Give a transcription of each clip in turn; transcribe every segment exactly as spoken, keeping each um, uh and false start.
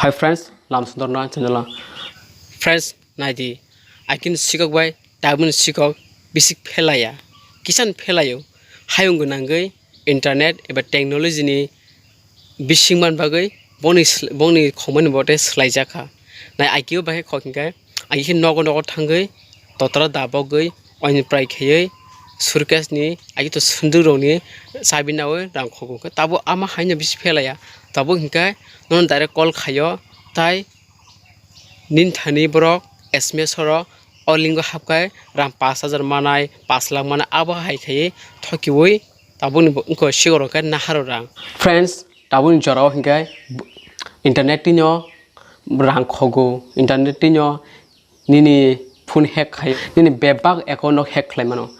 Hi friends, lam sundor no channel o. Friends, naidi, akin sikok bai tabun sikok bisik phelaya, kisan phelayo, hayung gwnangwi internet eba technology ni bising man bagwi bongni sl-, bongni khongmani bote swlaijakha. Nai aiki o bahai khok hinkhe, aiki khe nogo nogo thangwi totra dabogwi oini prai khaiwi suitcase ni aiki to sunduk rokni chabi nawi rang khogo. Tabuk ama haino bisi phelaya. Tabuk hinkhe nono direct call khaio, tai nini thani borok S M S oro o link o hapkhai rang pash hajar manai, pash lakh manai, abo hai khaiwi thokiwi tabukni bo wngkha sigoro khe naharo rang. Friends, tabukni jorao hinkhe internet tino rang khogo, internet tino nini phone hack khai, nini bebak account no hack khlai mano.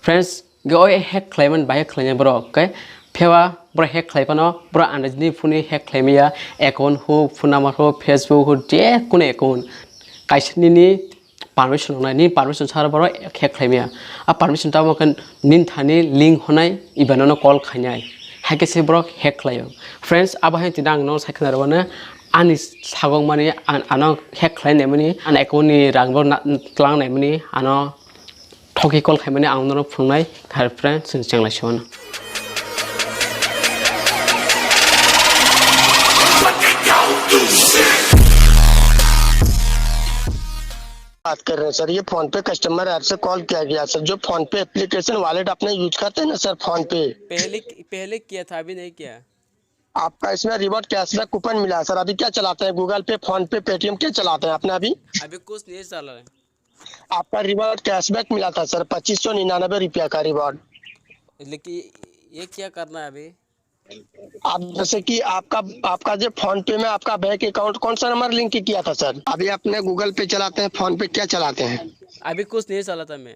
Friends, ge oi hack khlai man, bahai khlai borok, khe pheba borok hack khlai phano, borok andajini phone hack khlai maya, account ho, phone number ho, Facebook ho, je kuno account. Kaisa nini permission wngnai, nini permission sara borok hack khlai maya. A permission tamo khe nini thani link honai, iba nono call khainai. Hai khe se borok hack khlaio. Friends, abo hai tini ang nono sai khna rwmani, ani sagong mani, an-, ano hack khlai naimani, ani account ni rang bo na-, tlang naimani, ano thoki call khaimani ang nono phunuknai, khar friend, chwng chenglai sio no. बात कर रहे हैं सर, ये फोन पे customer app से कॉल किया गया सर। जो फोन पे एप्लीकेशन वॉलेट आपने यूज करते हैं ना सर, फोन पे। पहले, पहले किया था, अभी नहीं किया। आपका इसमें रिवॉर्ड कैशबैक कूपन मिला है सर। अभी क्या चलाते हैं, गूगल पे, फोन पे, पेटीएम क्या चलाते हैं आपने अभी? अभी कुछ नहीं चला है। आपका रिवॉर्ड कैशबैक मिला था सर, पच्चीस सौ निन्यानवे रुपया का रिवॉर्ड। लेकिन ये क्या करना है अभी? आप जैसे कि आपका, आपका जो फोन पे में आपका बैंक अकाउंट कौन सा नंबर लिंक किया था सर? अभी आपने गूगल पे चलाते हैं, फोन पे क्या चलाते हैं? अभी कुछ नहीं चलाता मैं।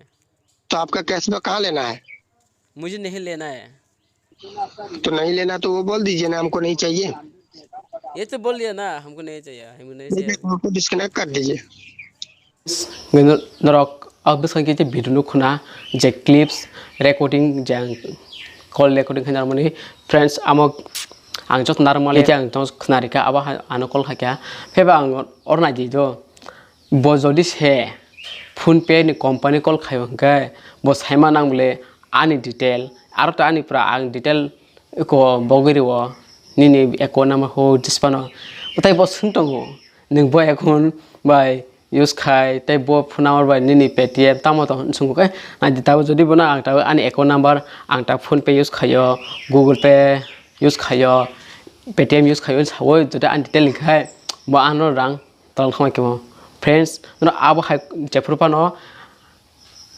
तो आपका कैशबैक कहाँ लेना है? मुझे नहीं लेना है। तो नहीं लेना तो वो बोल दीजिए ना, हमको नहीं चाहिए। ये तो बोल दिया ना, हमको नहीं चाहिए, हमको नहीं चाहिए। ठीक है, फोन को डिस्कनेक्ट कर दीजिए। Norok a bwskango khe video no khna je clips recording je ang call recording khaina mani friends amo ang joto normal khe ang joto khna rikha abo ano call khaikha pheba ang oro naidi do. Bo jodi se PhonePe ni company call khaio hwnkhe bo saima nang bole ani detail, aro to ani pura ang detail eko bogwi rwo nini account number ho jisphano. Tei bo swng tongo, nwng bo account bai use khai tei bo phone number bai nini Paytm tamo tong hinwi swngkhe, naidi tabuk jodi bono ang tabuk ani account number ang ta PhonePe use khaio, Google Pay use khaio, Paytm use khaio hinwi saui jodi ani detail hinkhai bo ano rang Tong thangma kemo. Friends, nono abo hai jephuru phano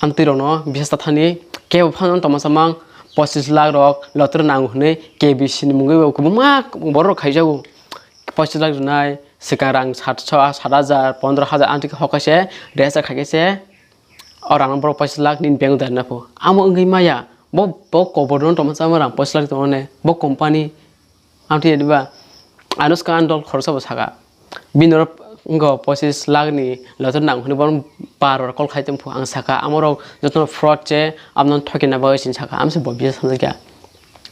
amtwi rokno bisas ta thani kebo phano tongma samang pochis lakh rok lottery nango hwnwi K B C ni mungwi bo kwbangma borok rok khaijago. Pochis lakh rwnai swkang rang sat so, sat hajar, pondro hajar amtwi khe hokha se, rest khaikhe se o rang borok pochis lakh nini bank o daina pho. Amo wngwi maya bo, bo kobor no tongma samang rang pochis lakh tongmani bo company. Amtwi diba? Ano swkang ani dol khoroksa bo saka. Bini oro wngkha pochis lakh ni lottery nang hwnwi bono bar bar call khai tongphu ang saka. Amorok jotono fraud se, amno thokina bagwi sini saka. Amse bo bisa samjakya.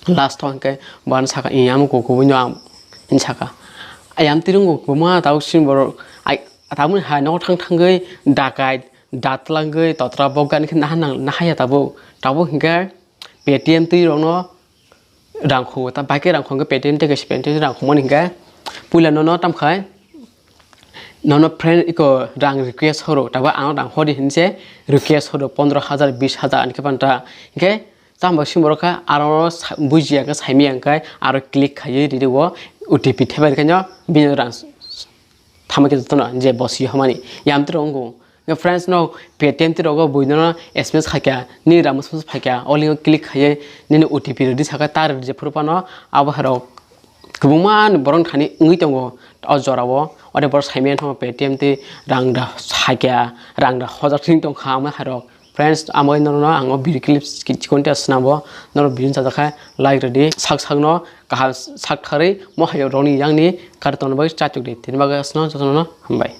Last o hwnkhe bo ano saka, "Ih, amo kukubuino ang," hwnwi saka. Ai amtwi rwngo kwbangma tabuk sini borok. Ai tabukni hai nogo thang thangwi dakai, datlangwi totra bok gani khe naha nang, nahaya tabuk. Tabuk hwnkhe Paytm twi rokno rang khungo, ta bai khe rang khungo, Paytm tei kaisa Paytm tei rang khungmani hinkhe puila nono tamkhai nono friend iko rang request horo, tabo ano rang hodi hinse request horo pondro hajar, bis hajar ani khe panta hinkhe tamo simi borok kha aro sa-, bujiya khe saimaya hinkhe aro click khaiwi ridi o O T P thebai khe no bini rang thama khe jotono je bo si hamani yam twi rok wngkho. Friends no Paytm twi rogo buino S M S khaikha, nini rang bwswk bwswk phaikha, o link o click khaiwi nini O T P rwdi sakha, ta rwdi jephuru phano abo hai rok kwbangma borok thani wngwi tongo o jorao. Ode borok saimanya thangma Paytm twi rang da sakha, rang da hojar thwng tongkha amo hai rok. Friends, amo norokno ang o video clip chikon tei swnambo, norok video chajakha like rwdi, sak sakno kaham sak tharwi mo hai rokni yangni kar tongna bagwi chachukdi. Tini bagwi aswkno jotono hambai.